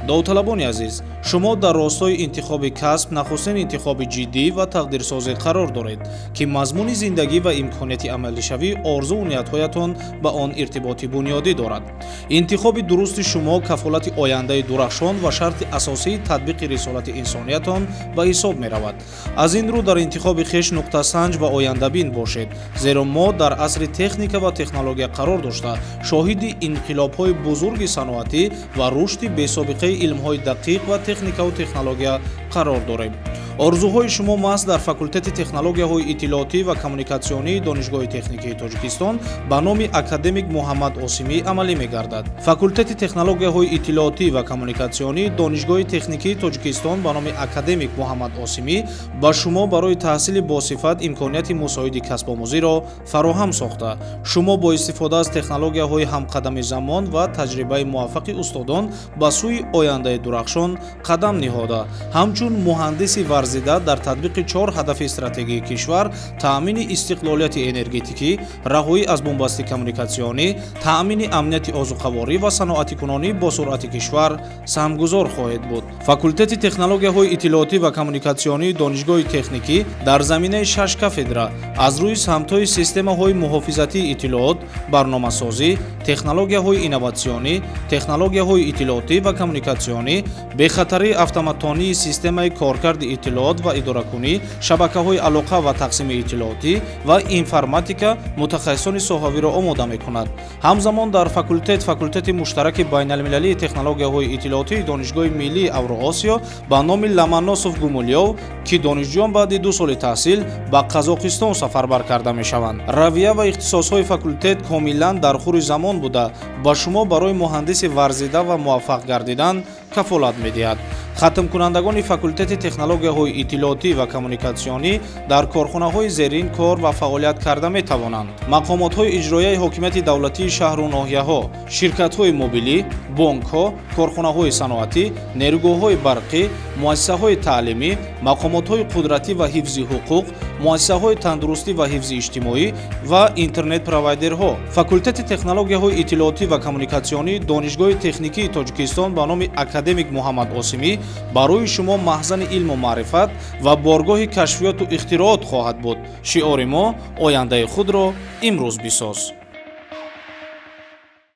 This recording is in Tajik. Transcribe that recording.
Довталабони азиз, шумо дар ростои интихоби касб нахустин интихоби ҷиддӣ ва тақдирсозӣ қарор доред, ки мазмуни зиндагӣ ва имконияти амалишавии орзуву ниятҳоятон ба он иртиботи бунёдӣ дорад. Интихоби дурусти шумо кафолати ояндаи дурахшон ва шарти асосии татбиқи рисолати инсониятон ба ҳисоб меравад. Аз ин рӯ дар интихоби хеш нуқтасанҷ ва ояндабин бошед, зеро мо дар асри техника ва технология қарор дошта, шоҳиди инқилобҳои бузурги саноатӣ ва рушди бесобиқаи илмҳои дақиқ ва техникаву технология қарор дорем. Орзуҳои шумо маҳз дар факултети технологияҳои иттилоотӣ ва коммуникатсионии Донишгоҳи техникии Тоҷикистон ба номи академик Муҳаммад Осимӣ амалӣ мегардад. Факултети технологияҳои иттилоотӣ ва коммуникатсионии Донишгоҳи техникии Тоҷикистон ба номи академик Муҳаммад Осимӣ ба шумо барои таҳсили босифат имконияти мусоиди касбомӯзиро фароҳам сохта, шумо бо истифода аз технологияҳои ҳамқадами замон ва таҷрибаи муваффақи устодон ба сӯи ояндаи дурахшон қадам ниҳода, ҳамчун муҳандиси варзида дар татбиқи 4 ҳадафи стратегии кишвар: таъмини истиқлолияти энергетикӣ, раҳоӣ аз бунбасти коммуникатсионӣ, таъмини амнияти озуқаворӣ ва саноатикунонӣ бо суръати кишвар саҳмгузор хоҳед буд. Факултети технологияҳои иттилоотӣ ва коммуникатсионии Донишгоҳи техникӣ дар заминаи 6 кафедра аз рӯи самтҳои системаҳои муҳофизатии иттилоот, барномасозӣ, технологияҳои инноватсионӣ, технологияҳои иттилоотӣ ва коммуникатсионӣ, бехатарии автоматонии системаи коркарди иттилоот ва идоракунӣ, шабакаҳои алоқа ва тақсими иттилоотӣ ва информатика мутахассисони соҳавиро омода мекунад. Ҳамзамон дар факултет факултети муштараки байналмилалии технологияҳои иттилоотии Донишгоҳи миллии Авроосиё ба номи Ломоносов Гумилёв, ки донишҷӯён баъди 2 соли таҳсил ба Қазоқистон сафарбар карда мешаванд. Равия ва ихтисосҳои факултет комилан дар хури замон буда, ба шумо барои муҳандиси варзида ва муваффақ гардидан кафолат медиҳад. Хатмкунандагони факултети технологияҳои иттилоотӣ ва коммуникатсионӣ дар корхонаҳои зерин кор ва фаъолият карда метавонанд: мақомотҳои иҷроияи ҳокимияти давлатии шаҳру ноҳияҳо, ширкатҳои мобилӣ, бонкҳо, корхонаҳои саноатӣ, нерӯгоҳҳои барқӣ, муассисаҳои таълимӣ, мақомотҳои қудратӣ ва ҳифзи ҳуқуқ, муассисаҳои тандурустӣ ва ҳифзи иҷтимоӣ ва интернет-провайдерҳо. Факултети технологияҳои иттилоотӣ ва коммуникатсионии Донишгоҳи техникии Тоҷикистон ба номи академик Муҳаммад Осимӣ барои шумо маҳзани илму маърифат ва боргоҳи кашфиёту ихтироот хоҳад буд. Шиори мо: ояндаи худро имрӯз бисоз.